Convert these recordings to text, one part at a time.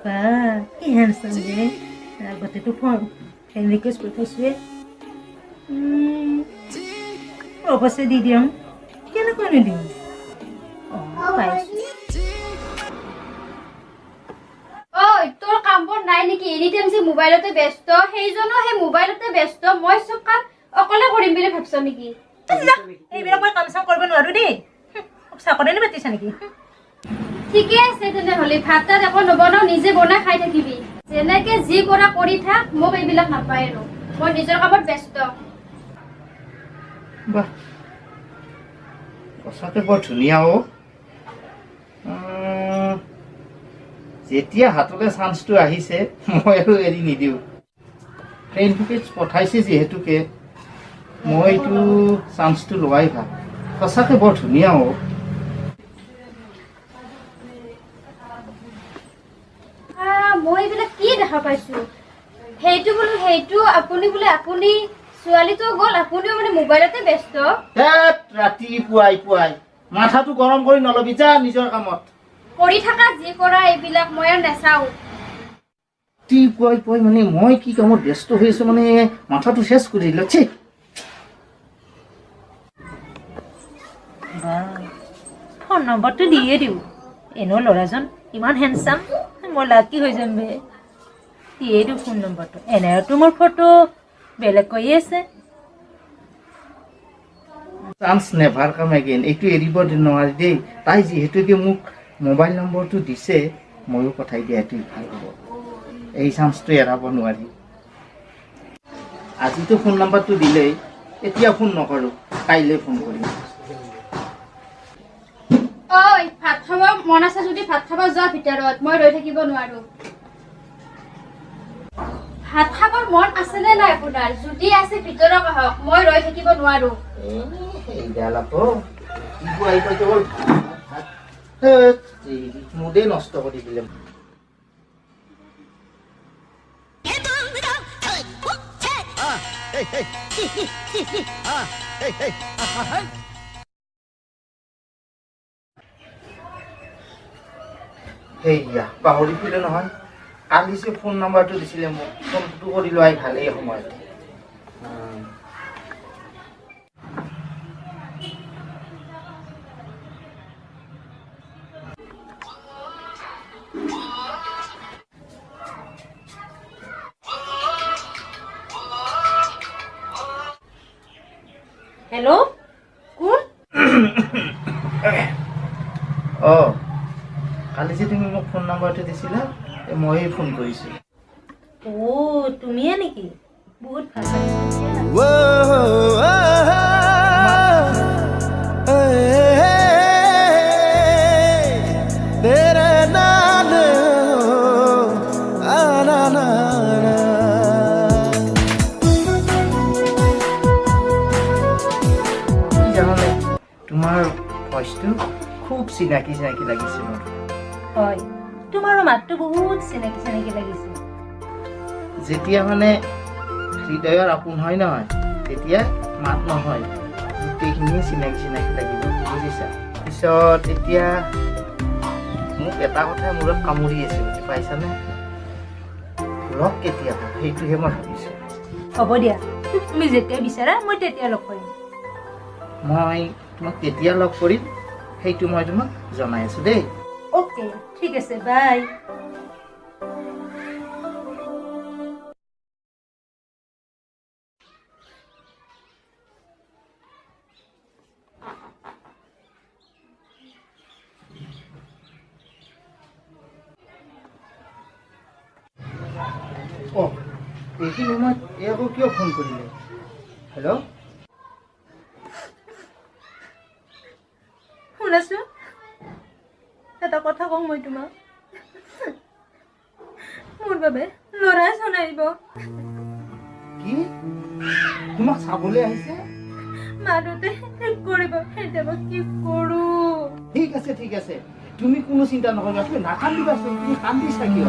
বা কি হেণ্ডচাম যে, আগতেতো ফোন ফ্ৰেণ্ড ৰিকুৱেষ্ট পঠাইছোৱে, অৱশ্যে দি দিওঁ, কেনেকৈ নিদিওঁ। অঁ পাইছোঁ। ঐ তোৰ কামবোৰ নাই নেকি? এনি টাইম যে মোবাইলতে ব্যস্ত, সেইজনো সেই মোবাইলতে ব্যস্ত, মই চব কাম অকলে কৰিম বুলি ভাবছ নেকি? এইবিলাক মই কাম চাম কৰিব নোৱাৰো দেই। চাকৰি মাতিছা নেকি? ঠিকে আছে তেনেহ'লে, ভাত তাত একো নবনাও, নিজে বনাই খাই থাকিবি। যেনেকে যি কৰা কৰি থাক, মোক এইবিলাক নাপায় আৰু, মই নিজৰ কামত ব্যস্ত। বাহ, সঁচাকে বৰ ধুনীয়া অ'। যেতিয়া হাতলৈ চান্সটো আহিছে মই আৰু এৰি নিদিওঁ। ফ্ৰেণ্ড ৰিকুৱেষ্ট পঠাইছে যিহেতুকে মই এইটো চান্সটো লোৱাই ভাল। সঁচাকে বৰ ধুনীয়া অ'। মই এইবিলাক কি দেখা পাইছো? সেইটো বোলো সেইটো, আপুনি বোলে আপুনি, ছোৱালীটো গ'ল, আপুনিও মানে মোবাইলতে ব্যস্ত। ৰাতিপুৱাই পুৱাই মাথাটো গৰম কৰি নলবি, যা নিজৰ কামত কৰি থাকা, যি কৰা এইবিলাক মই আৰু নাচাওঁ। ৰাতিপুৱাই পুৱাই মানে মই কি কামত ব্যস্ত হৈ আছো, মানে মাথাটো শেষ কৰি দিলে। ছি, ফোন নম্বৰটো দিয়ে দিওঁ, এনেও ল'ৰাজন ইমান হেণ্ডচাম, মই লাকি হৈ যাম বে। দিয়ে দিওঁ ফোন নম্বৰটো, এনেওতো মোৰ ফটো বেলেগ কৈয়ে আছে। চান্স নেভাৰ কাম এগেইন, এইটো এৰিব নোৱাৰি দেই। তাই যিহেতুকে মোক মোবাইল নম্বৰটো দিছে, ময়ো পঠাই দিয়াটো ভাল হ'ব। এই চান্সটো এৰাব নোৱাৰি। আজিতো ফোন নম্বৰটো দিলেই, এতিয়া ফোন নকৰোঁ, কাইলৈ ফোন কৰিম। ঐ ভাত খাব মন আছে যদি ভাত খাব যোৱা ভিতৰত, মই ৰৈ থাকিব নোৱাৰো। ভাত খাবৰ মন আছে নে নাই আপোনাৰ? যদি আছে ভিতৰত আহক, মই ৰৈ থাকিব নোৱাৰো। মুডেই নষ্ট কৰি দিলে। সেইয়া পাহৰি ফুৰিলে নহয়, কালি যে ফোন নাম্বাৰটো দিছিলে মোক, ফোনটো কৰি লোৱাই ভাল এই সময়তে। হেল্ল', কোন? অঁ, কালি যে তুমি মোক ফোন নাম্বাৰটো দিছিলা, ময়ে ফোন কৰিছোঁ। অ' তুমিয়ে নেকি? বহুত ভাল। কি জানানে, তোমাৰ ভইচটো খুব চিনাকি চিনাকি লাগিছে মোৰ। হয়, তোমাৰো মাতটো বহুত চিনাকি চিনাকি লাগিছে। যেতিয়া মানে হৃদয়ৰ আপোন হয় নহয়, তেতিয়া মাত নহয়, গোটেইখিনিয়ে চিনাকি চিনাকি লাগিব, বুজিছা? পিছত এতিয়া মোক এটা কথাই মূৰত কামুৰি আছে, বুজি পাইছানে? লগ কেতিয়া হ'ব সেইটোহে মই ভাবিছোঁ। হ'ব দিয়া, তুমি যেতিয়া বিচাৰা মই তেতিয়া লগ কৰিম। মই তোমাক কেতিয়া লগ কৰিম সেইটো মই তোমাক জনাই আছোঁ দেই। অ'কে, ঠিক আছে, বাই। অঁ, এইখিনি সময়ত এই আকৌ কিয় ফোন কৰিলে? হেল্ল', শুনাচোন, এটা কথা কওঁ মই তোমাক, মোৰ বাবে ল'ৰা এজন আহিব। কি? তোমাক চাবলৈ আহিছে? মা দেউতাই শেষ কৰিব, এতিয়া মই কি কৰোঁ? ঠিক আছে, ঠিক আছে, তুমি কোনো চিন্তা নকৰিবা, তুমি নাকান্দিবাচোন, তুমি কান্দিছা কিয়?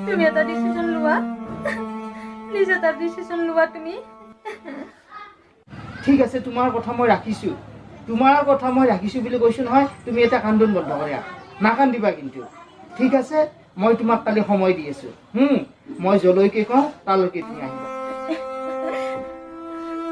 তুমি এটা ডিচিশ্যন লোৱা, প্লিজ এটা ডিচিশ্যন লোৱা তুমি। ঠিক আছে, তোমাৰ কথা মই ৰাখিছোঁ, তোমাৰ কথা মই ৰাখিছোঁ বুলি কৈছোঁ নহয়। তুমি এটা কান্দোন বন্ধ কৰা, নাকান্দিবা কিন্তু। ঠিক আছে, মই তোমাক কালি সময় দি আছোঁ। মই যলৈকে কওঁ তালৈকে তুমি আহিবা।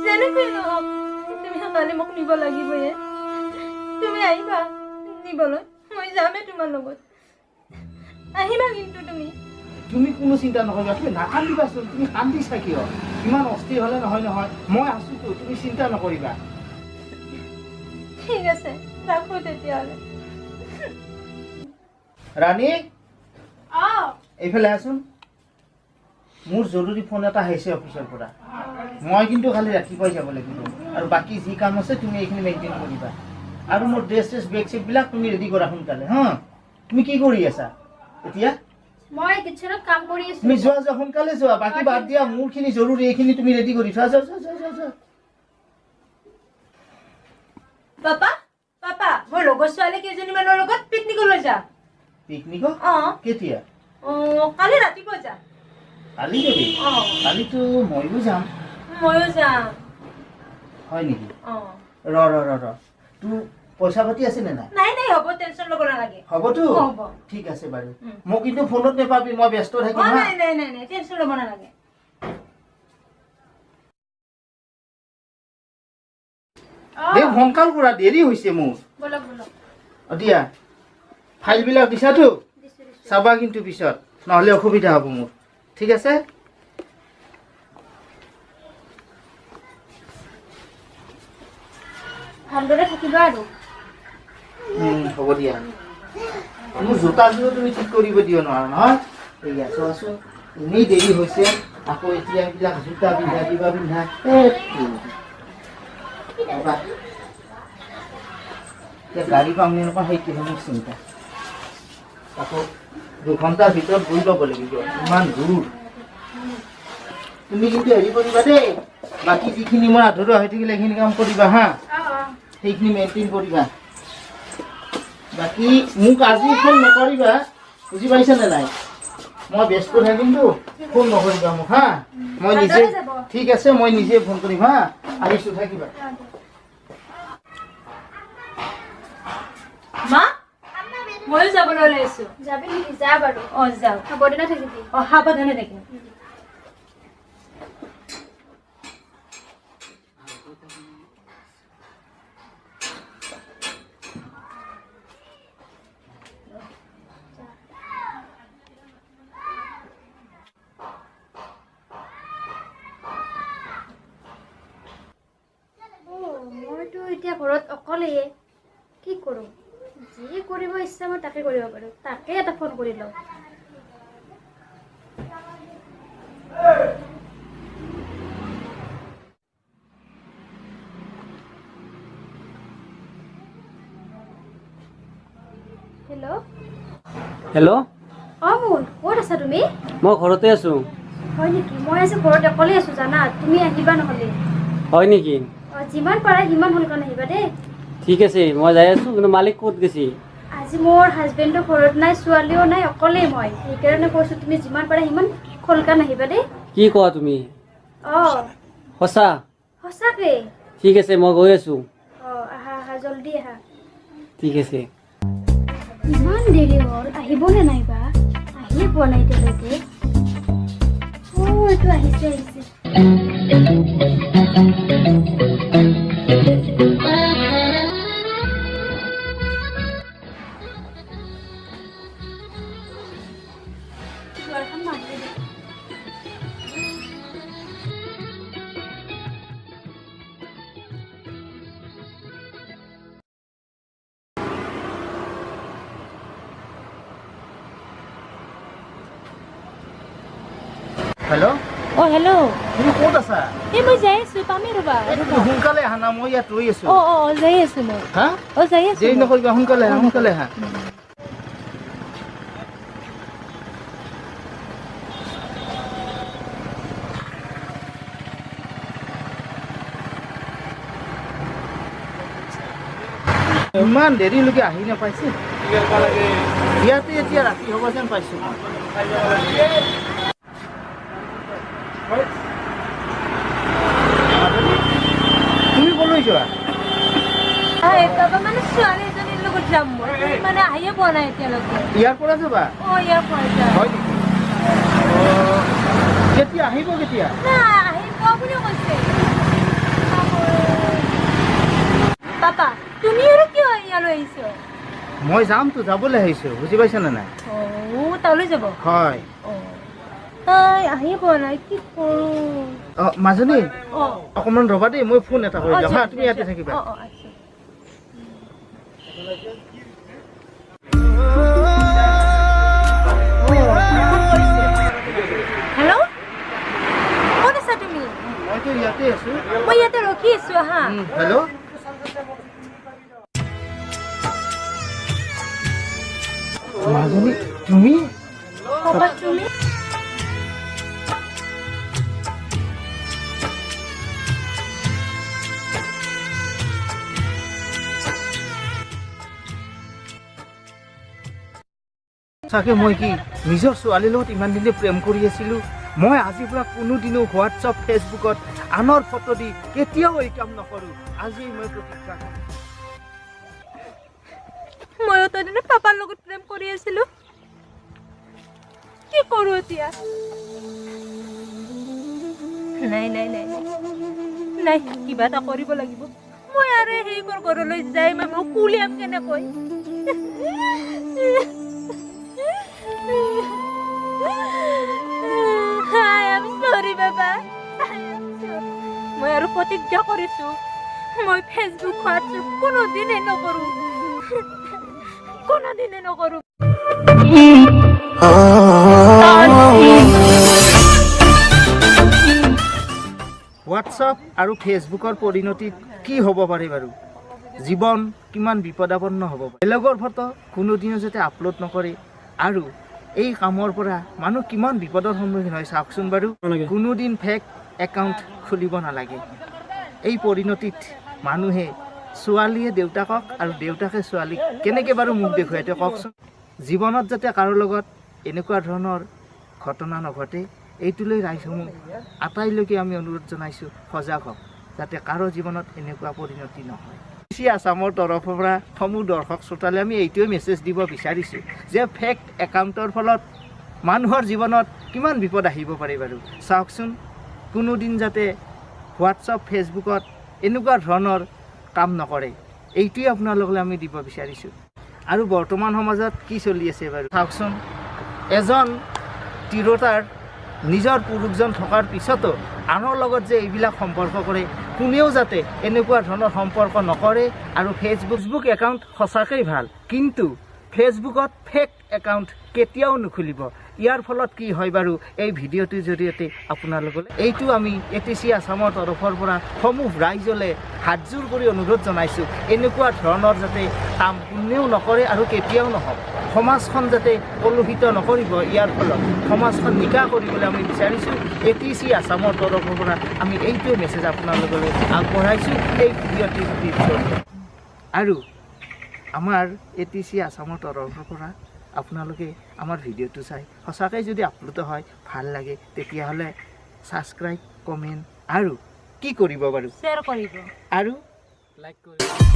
যেনেকৈ নহওক তুমি কালি মোক নিব লাগিবয়ে। তুমি আহিবা নিবলৈ, মই যামেই তোমাৰ লগত। আহিবা কিন্তু তুমি। তুমি কোনো চিন্তা নকৰিবা, তুমি নাকান্দিবাচোন। তুমি কান্দিছা কিয়? ইমান অস্থিৰ হ'লে নহয় নহয়, মই আছোতো, তুমি চিন্তা নকৰিবা। ঠিক আছে, ৰাখো তেতিয়াহ'লে। ৰাণী, এইফালে আহচোন। মোৰ জৰুৰী ফোন এটা আহিছে অফিচৰ পৰা। মই কিন্তু কালি ৰাতিপুৱাই যাব লাগিব, আৰু বাকী যি কাম আছে তুমি এইখিনি মেইনটেইন কৰিবা। আৰু মোৰ ড্ৰেছ চেছ বেগ চেগবিলাক তুমি ৰেডি কৰা সোনকালে। হা, তুমি কি কৰি আছা এতিয়া? মই কিচেনত কাম কৰি আছো। তুমি যোৱা যোৱা, সোনকালে যোৱা, বাকী বাদ দিয়া, মোৰখিনি জৰুৰী, এইখিনি তুমি ৰেডি কৰি থোৱা। যোৱা যোৱা যোৱা যোৱা। পাপা পাপা, মই লগৰ ছোৱালী কেইজনীমানৰ লগত পিকনিকলৈ যাম। পিকনিকত? কেতিয়া? কালি ৰাতিপুৱা যাম। কালি যাবি? কালিতো ময়ো যাম। ময়ো যাম। হয় নেকি? ৰ ৰ ৰ ৰ, তোৰ পইচা পাতি আছে নে নাই? নাই নাই, হ'ব, টেনচন ল'ব নালাগে। হ'বতো? ঠিক আছে বাৰু, মোক কিন্তু ফোনত নেপাবি, মই ব্যস্ত থাকিম। নাই নাই নাই নাই, টেনচন ল'ব নালাগে। দেই সোনকাল কৰা, দেৰি হৈছে মোৰ। দিয়া, ফাইলবিলাক দিছাতো? চাবা কিন্তু পিছত, নহ'লে অসুবিধা হ'ব মোৰ। ঠিক আছে? ভালদৰে থাকিবা আৰু। হ'ব দিয়া। মোৰ জোতাযোৰো তুমি ঠিক কৰিব দিব নোৱাৰা নহয়। এইয়া চোৱাচোন, এনেই দেৰি হৈছে, আকৌ এতিয়া এইবিলাক জোতা পিন্ধা কিবা পিন্ধা। এতিয়া গাড়ী পাম নে নাপাওঁ সেইটোহে মোৰ চিন্তা। আকৌ 2 ঘণ্টাৰ ভিতৰত গৈ পাব লাগিব, ইমান দূৰ। তুমি কিন্তু হেৰি কৰিবা দেই, বাকী যিখিনি মই আধৰুৱা হৈ থাকিলে সেইখিনি কাম কৰিবা। হা, সেইখিনি মেইনটেইন কৰিবা। বাকী মোক আজি ফোন নকৰিবা, বুজি পাইছানে নাই? মই ব্যস্ত থাকিমতো, ফোন নকৰিবা মোক। হা, মই নিজে, ঠিক আছে, মই নিজে ফোন কৰিম। হা, আহিছোঁ, থাকিবা। মা, ময়ো যাবলৈ ওলাইছো। যাবি নেকি? যা বাৰু। অ, যাওঁ। সাৱধানে থাকিবি। অ, সাৱধানে থাকিম। মইতো এতিয়া ঘৰত অকলেয়ে, কি কৰোঁ? যি কৰিব ইচ্ছা মই তাকে কৰিব পাৰোঁ। তাকে এটা ফোন কৰি লওঁ। হেল্ল'। হেল্ল'। অঁ মুন, ক'ত আছা তুমি? মই ঘৰতে আছোঁ। হয় নেকি? মই আজি ঘৰত অকলে আছোঁ জানা, তুমি আহিবা নহ'লে। হয় নেকি? অঁ, যিমান পাৰা সিমান সোনকালে আহিবা দেই। ঠিক আছে, মই যাই আছোঁ। কিন্তু মালিক ক'ত গৈছে? আজি মোৰ হাজবেণ্ডো ঘৰত নাই, ছোৱালীও নাই, অকলেই মই। সেইকাৰণে কৈছোঁ, তুমি যিমান পাৰা সিমান সোনকালে আহিবা দেই। কি কোৱা তুমি? অঁ। সঁচা? সঁচাকে। ঠিক আছে, মই গৈ আছোঁ। অঁ, আহা আহা, জল্দি আহা। ঠিক আছে। ইমান দেৰি হ'ল, আহিবনে নাই বা? আহিয়ে পোৱা নাই এতিয়ালৈকে। অ', এইটো আহিছে আহিছে। দুৱাৰখন মাৰিয়ে দে। হেল্ল'। অ, হেল্ল'। তুমি ক'ত আছা? এই মই যাই আছো, পামেই ৰ'বা। এই তুমি সোনকালে আহা না, মই ইয়াত ৰৈ আছো। অ, যাই আছো মই। হা? অ, যাই আছো দেৰি মই। নকৰিবা, সোনকালে আহা, সোনকালে আহা। ইমান দেৰিলৈকে আহি নাপাইছে। ইয়াতে এতিয়া ৰাতি হ'ব যেন পাইছো মই। তুমি ক'লৈ যোৱা? বাবা, মানে ছোৱালী এজনীৰ লগত যাম মই। মানে আহিয়ে পোৱা নাই এতিয়ালৈকে। ইয়াৰ পৰা যাবা? অঁ, ইয়াৰ পৰা যাম। হয় নেকি? কেতিয়া আহিব? কেতিয়া নাই আহি পোৱা বুলি কৈছে। পাপা, তুমি আৰু কিয় ইয়ালৈ আহিছ? মই যামতো, যাবলৈ আহিছো, বুজি পাইছানে নাই? অঁ, তালৈ যাব? হয়। তাই আহি পোৱা নাই, কি কৰোঁ? অঁ মাজনী, অকণমান ৰ'বা দেই, মই ফোন এটা কৰি যাম। হা, তুমি ইয়াতে থাকিবা। অঁ অঁ, আচ্ছা। হেল্ল', ক'ত আছা তুমি? মইতো ইয়াতে আছো। মই ইয়াতে ৰখি আছো। আহা। হেল্ল' মাজনী, তুমি? পাপা, তুমি? চাগে মই কি নিজৰ ছোৱালীৰ লগত ইমান দিনে প্ৰেম কৰি আছিলোঁ? মই আজিৰ পৰা কোনোদিনো হোৱাটছআপ, ফেচবুকত আনৰ ফটো দি কেতিয়াও এই কাম নকৰোঁ। আজি মই প্ৰতিজ্ঞা কৰিছোঁ। ময়ো তদিনে পাপাৰ লগত প্ৰেম কৰি আছিলোঁ। কি কৰোঁ এতিয়া? নাই নাই নাই নাই, কিবা এটা কৰিব লাগিব। মই আৰু সেইবোৰ ঘৰলৈ যাই মই মোক উলিয়াম কেনেকৈ? I am sorry, বাবা। মই আৰু প্ৰতিজ্ঞা কৰিছোঁ, মই ফেচবুক, হোৱাটছএপ কোনোদিনে নকৰোঁ, কোনোদিনে নকৰোঁ। হোৱাটছআপ আৰু ফেচবুকৰ পৰিণতিত কি হ'ব পাৰে বাৰু? জীৱন কিমান বিপদাপন্ন হ'ব পাৰে? বেলেগৰ ফটো কোনোদিনো যাতে আপলোড নকৰে, আৰু এই কামৰ পৰা মানুহ কিমান বিপদৰ সন্মুখীন হয় চাওকচোন বাৰু। কোনোদিন ফেক একাউণ্ট খুলিব নালাগে। এই পৰিণতিত মানুহে ছোৱালীয়ে দেউতাকক আৰু দেউতাকে ছোৱালীক কেনেকৈ বাৰু মুখ দেখুৱাই তেওঁ কওকচোন? জীৱনত যাতে কাৰো লগত এনেকুৱা ধৰণৰ ঘটনা নঘটে, এইটোলৈ ৰাইজসমূহ আটাইলৈকে আমি অনুৰোধ জনাইছোঁ, সজাগ হওক যাতে কাৰো জীৱনত এনেকুৱা পৰিণতি নহয়। চি আছামৰ তৰফৰ পৰা সমূহ দৰ্শক শ্ৰোতালৈ আমি এইটোৱে মেছেজ দিব বিচাৰিছোঁ যে ফেক একাউণ্টৰ ফলত মানুহৰ জীৱনত কিমান বিপদ আহিব পাৰে বাৰু চাওকচোন। কোনোদিন যাতে হোৱাটছআপ, ফেচবুকত এনেকুৱা ধৰণৰ কাম নকৰে, এইটোৱে আপোনালোকলৈ আমি দিব বিচাৰিছোঁ। আৰু বৰ্তমান সমাজত কি চলি আছে বাৰু চাওকচোন। এজন তিৰোতাৰ নিজৰ পুৰুষজন থকাৰ পিছতো আনৰ লগত যে এইবিলাক সম্পৰ্ক কৰে, কোনেও যাতে এনেকুৱা ধৰণৰ সম্পৰ্ক নকৰে। আৰু ফেচবুক একাউণ্ট সঁচাকৈ ভাল, কিন্তু ফেচবুকত ফেক একাউণ্ট কেতিয়াও নুখুলিব। ইয়াৰ ফলত কি হয় বাৰু এই ভিডিঅ'টোৰ জৰিয়তে আপোনালোকলৈ এইটো আমি ATC আছামৰ তৰফৰ পৰা সমূহ ৰাইজলৈ হাতযোৰ কৰি অনুৰোধ জনাইছোঁ, এনেকুৱা ধৰণৰ যাতে কাম কোনেও নকৰে আৰু কেতিয়াও নহওক। সমাজখন যাতে কলুষিত নকৰিব, ইয়াৰ ফলত সমাজখন নিকা কৰিবলৈ আমি বিচাৰিছোঁ। ATC আছামৰ তৰফৰ পৰা আমি এইটোৱে মেছেজ আপোনালোকলৈ আগবঢ়াইছোঁ এই ভিডিঅ'টোৰ জৰিয়তে। আৰু আমাৰ ATC আছামৰ তৰফৰ পৰা আপোনালোকে আমাৰ ভিডিঅ'টো চাই সঁচাকৈ যদি আপ্লুত হয়, ভাল লাগে, তেতিয়াহ'লে ছাবস্ক্ৰাইব, কমেণ্ট আৰু কি কৰিব বাৰু? শ্বেয়াৰ কৰিব আৰু লাইক কৰিব।